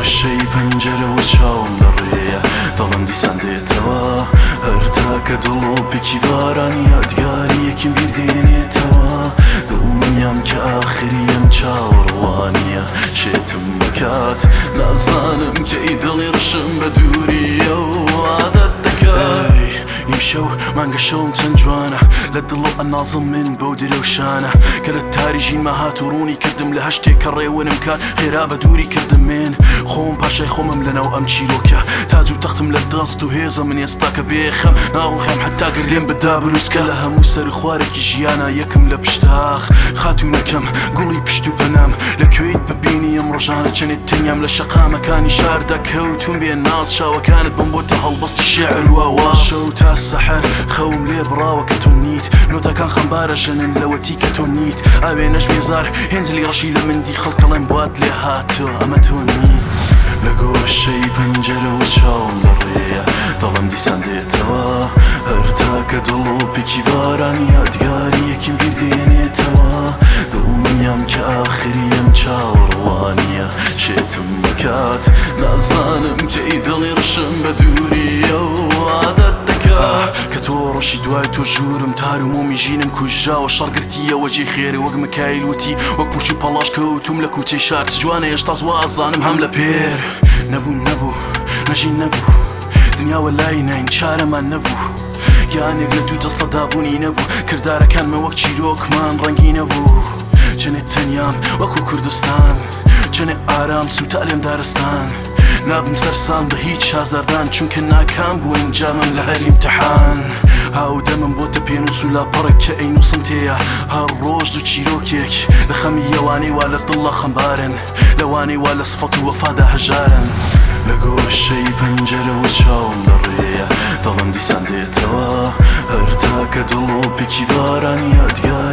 گۆشەی پەنجەرەوە چاوم لە ڕێیە، دڵم دیسان دێتەوە. هەر تاکە دڵۆپێکی باران یادگارییەکیم بیر دێنێتەوە. دڵنیام کە ئاخری ئەم چاوەڕوانییە شێتم دەکات. نازانم کەی دڵی ڕەشم بە دوورییەوە عادەت دەکات. ئەی ئیمشەو مانگە شەوم چەند جوانە، لە دڵەو ئەنازم من بەو درەوشانە کە لە تاری ژینما هات و ڕوونی کردم لە هەشتێک کە ڕێونم کات خێرا بە دووری کردم من خۆم پاشای خۆمم لەناو ئەم چیرۆکە تاج و تەختم لە دەست و هێزە من ئێستا کە بێخەم ناڕوخێم حەتا گەر لێم بدا بروسکە لە هەموو سەر خوارێکی ژیانا یەکم لە پشتاخ خاتوونەکەم گوڵی پشت و پەنام لە کوێیت ببینی ئەم ڕۆژانە چەنێ تەنیام لە شەقامەکانی شاردا کەوتوم بێ ناز چاوەکانت بم بۆتە هەڵبەستی شیعر و ئاواز شەو تا سەحەر خەوم لێ بڕاوە کە تۆ نیت نۆتەکان خەمبارە ژەنن لەوەتی کە تۆ نیت ئاوێنەش بێزار هێنجلی ڕەشی لە من دی خەڵکەڵێم بوات لێ هاتووە ئەمە تۆ نیت. لە گۆشەی پەنجەرەوە چاوم لە ڕێیە دڵم دیسان دێتەوە هەر تاکە دڵۆپێکی باران یادگارییەکیم بیر دێنێتەوە دڵنیام کە ئاخری ئەم چاوەڕوانییە شێتم دەکات نازانم کەی دڵی ڕەشم بە دووریەوە عادەت دەکات کە تۆ ڕۆشی دوای تۆ ژوورم تار و مۆمی ژینم کوژراوە شەڕ گرتیەوە جێی خێرێ وەک مکایل وتی وەک پووش و پەڵاش کەوتووم لە کوچەی شار چ جوانە هێشتا زوو ئەزانم هەم لە پێر نەبوو نەبوو نەژین نەبوو دنیا وەلای ناین چارەمان نەبوو گیانێک لە دوو جەستەدا بوونی نەبوو کردارەکانمە وەک چیرۆکمان ڕەنگی نەبوو چەنێ تەنیام وەکو کوردستان چەنێ ئارام سووتا لێم دارستان نابم سەرسام بە هیچ ئازاردان چونکە ناکام بوو ئەنجامم لە هەر ئیمتحان هاودەمم بۆتە پێنووس و لاپەڕێک کە ئەینووسم تێیا هەر ڕۆژ دوو چیرۆکێک لە خەمی ئەوانەی وا لە دڵا خەمبارن لەوانەی وا لە سفەت و وەفادا هەژارن. لە گۆشەی پەنجەرەوە چاوم لە ڕێیە دڵم دیسان دێتەوە هەر تاکە دڵۆپێکی باران یادگار.